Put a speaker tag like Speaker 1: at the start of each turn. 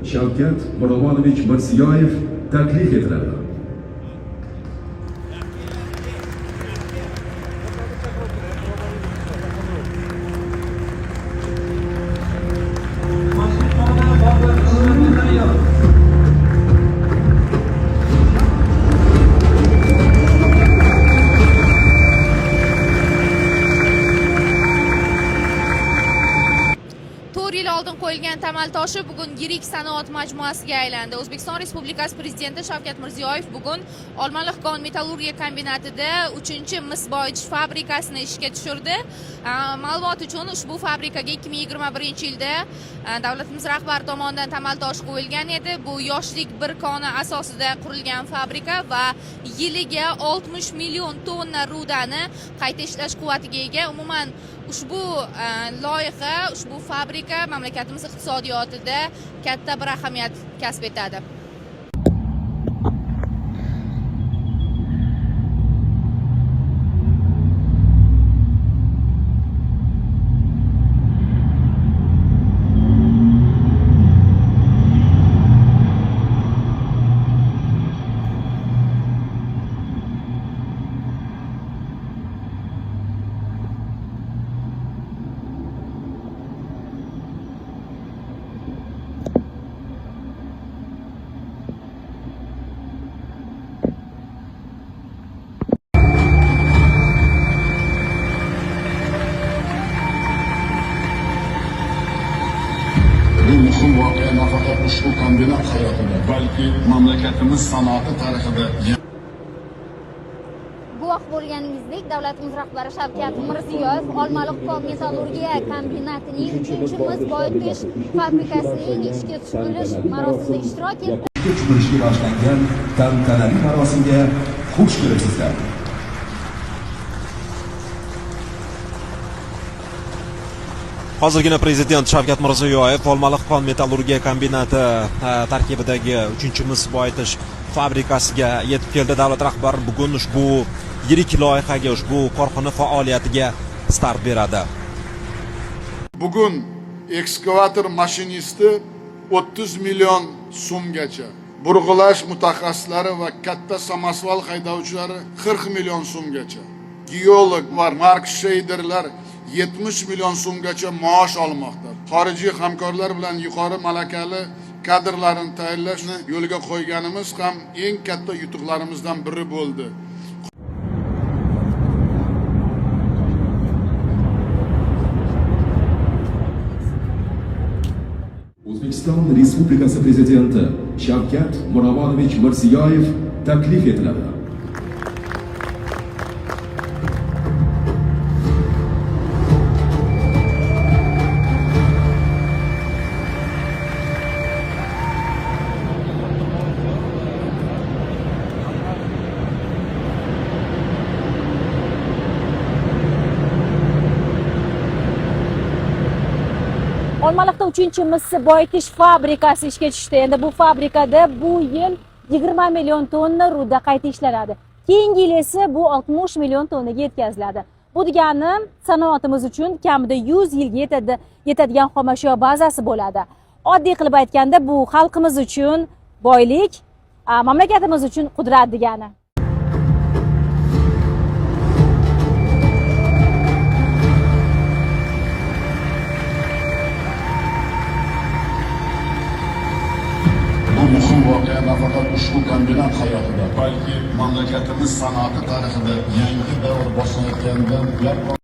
Speaker 1: Shavkat Miromonovich Mirziyoyev taklif etiladi.
Speaker 2: Masjidxona bog'lar tayyor.
Speaker 3: 4 yil oldin qo'yilgan tamal toshi bugun yirik sanoat majmuasiga aylandi. O'zbekiston Respublikasi Prezidenti Shavkat Mirziyoyev bugun Olmaliq kon metallurgiya kombinatida 3 mis boyitish fabrikasini ishga tushirdi. Ma'lumot uchun, ushbu fabrikaga 2021 yilda davlatimiz rahbari tomonidan tamal toshi qo'yilgan edi. Bu Yoshlik bir koni asosida qurilgan fabrika va yiliga 60 million tonna rudani qayta ishlash quvvatiga ega. Umuman, ushbu loyiha, ushbu fabrika mamlakatimiz iqtisodiyotida katta bir ahamiyat kasb etadi.
Speaker 4: Bu muhim voqea nafaqat ushbu kombinat hayotida, balki mamlakatimiz sanoati tarixida
Speaker 5: Guvoh bo'lganingizdek, davlatimiz rahbari Shavkat Mirziyoyev Olmaliq kon metallurgiya kombinatining 3 mis boyitish fabrikasining ishga tushirilish marosimida ishtirok etdi.
Speaker 1: Ishga tushirishga bag'ishlangan tantanali marosimga xush kelibsizlar.
Speaker 6: Hozirgina prezident Shavkat Mirziyoyev Olmaliq kon metallurgiya kombinati tarkibidagi 3 mis boyitish fabrikasiga yetib keldi. Davlat rahbari bugun ushbu yirik loyihaga, ushbu korxona faoliyatiga start beradi.
Speaker 4: Bugun ekskavator mashinisti 30 million so'mgacha, burg'ilash mutaxassislari va katta samosval haydovchilari 40 million so'mgacha, geolog va marksheyderlar 70 million so'mgacha maosh olmoqda. Xorijiy hamkorlar bilan yuqori malakali kadrlarni tayyorlashni yo'lga qo'yganimiz ham eng katta yutuqlarimizdan biri bo'ldi.
Speaker 1: O'zbekiston Respublikasi Prezidenti Shavkat Miromonovich Mirziyoyev taklif etiladi.
Speaker 7: Olmaliqda 3 mis boyitish fabrikasi ishga tushdi. Endi bu fabrikada bu yil 20 million tonna ruda qayta ishlanadi. Keyingi yil esa bu 60 million tonnaga yetkaziladi. Bu degani sanoatimiz uchun kamida 100 yilga yetadigan xomashyo bazasi bo'ladi. Oddiy qilib aytganda, bu xalqimiz uchun boylik, mamlakatimiz uchun qudrat degani.
Speaker 4: Bu muhim voqea nafaqat ushbu kombinat hayotida, balki mamlakatimiz sanoati tarixida yangi davr boshlanayotganidan yaqqol